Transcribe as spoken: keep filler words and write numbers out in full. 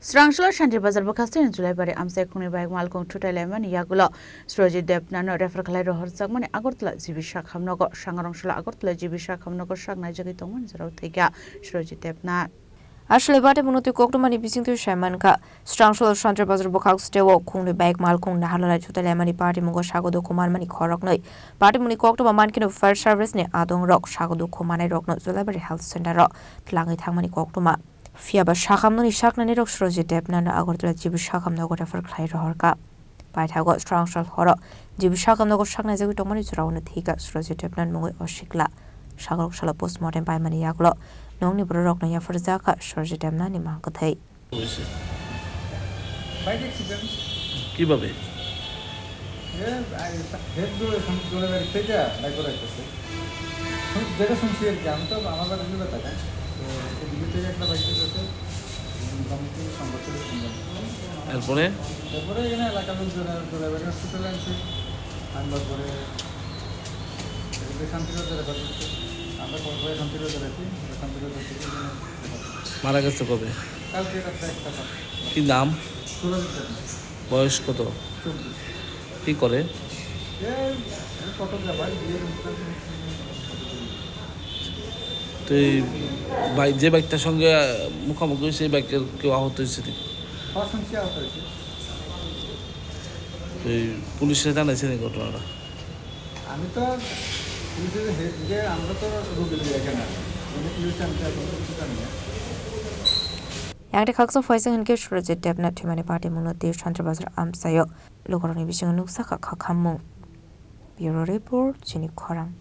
Srangsola Shantir Bazar bwkhasteni Julaibari amchai khungni bike malkhung thutai laimani yagulo Surajit Debnano refer khlai rohorjakmani Agartala G B Sakham nogo. Sangarongsola Agartala G B Sakham nogo sak naijagwi tongmani jorao thwikha Surajit Debna. Aswlai party mungno twi koktwmani bisingtwi sai mankha. Srangsola Shantir Bazar bwkhak steo khungni bike malkhung naharlalai thutai laimani party mungo sago dukhu manmani khoroknwi. Party mungni koktwma mankheno fire service ni adongrok sago dukhu manairokno Julaibari Health Center o twlangwi thangmani koktwma. Phiyaba sakhamnani saknainirok Surajit Debnano Agartala G B Sakham nogo refer khlai rohorkha. Paithago Srangsola horo G B Sakham nogo saknaijagwi tongmani joraono thwikha Surajit Debnan mungwi o sikla. Sagrok salo postmortem paimani yagulo nokni bororokno yapharjakha Surajit Debnani mang kwthwi. হয়েছে। Bike accident. কিভাবে? এ, I, head জোরে, জোরে গাড়ি থেকে বাইক করে আসতেছে। শুন-, যেটা শুনছি আর কি, আমি তো আমার বাড়ি দূরে থাকি। তো এদিকে থেকে একটা বাইক নিয়ে গেছে, মোটামুটি সংঘর্ষ হয়েছে। এরপরে? এরপরে এখানে এলাকার লোকজন জোরে গাড়ি হসপিটালে আনছে। আনবার পরে এদিকে শান্তিনগর রেফার করছে। আমরা কল করে শান্তিনগর আছি। শান্তিনগর থেকে এখানে রেফার করছে। মারা গেছে কবে? কালকে রাত্রে একটা পাঁচ। কি নাম? সুরজিৎ দেবনাথ। বয়স কত? চব্বিশ। কি করে? এ, এ ফটোগ্রাফার, বিয়ের অনুষ্ঠান। তো এই বাইক, যে বাইকটার সঙ্গে মুখোমুখি হয়েছে, এই বাইকের কেউ আহত হয়েছে নাকি? পাঁচজন কি আহত হয়েছে? তো এই পুলিশে জানাইছে নাকি ঘটনাটা? আমি তো পুলিশের হে-, যে আমরা তো রুগী লই এখানে আছি। মানে কি হয়েছে আমি তো এখন কিছু জানি না। Yang de khaksa phaising hinkhe Surajit Debna thwimani party mungno twi Shantir Bazar amchaio lukurokni bisingo nuksa kha khakhammung. Bureau Report, Chini Khorang.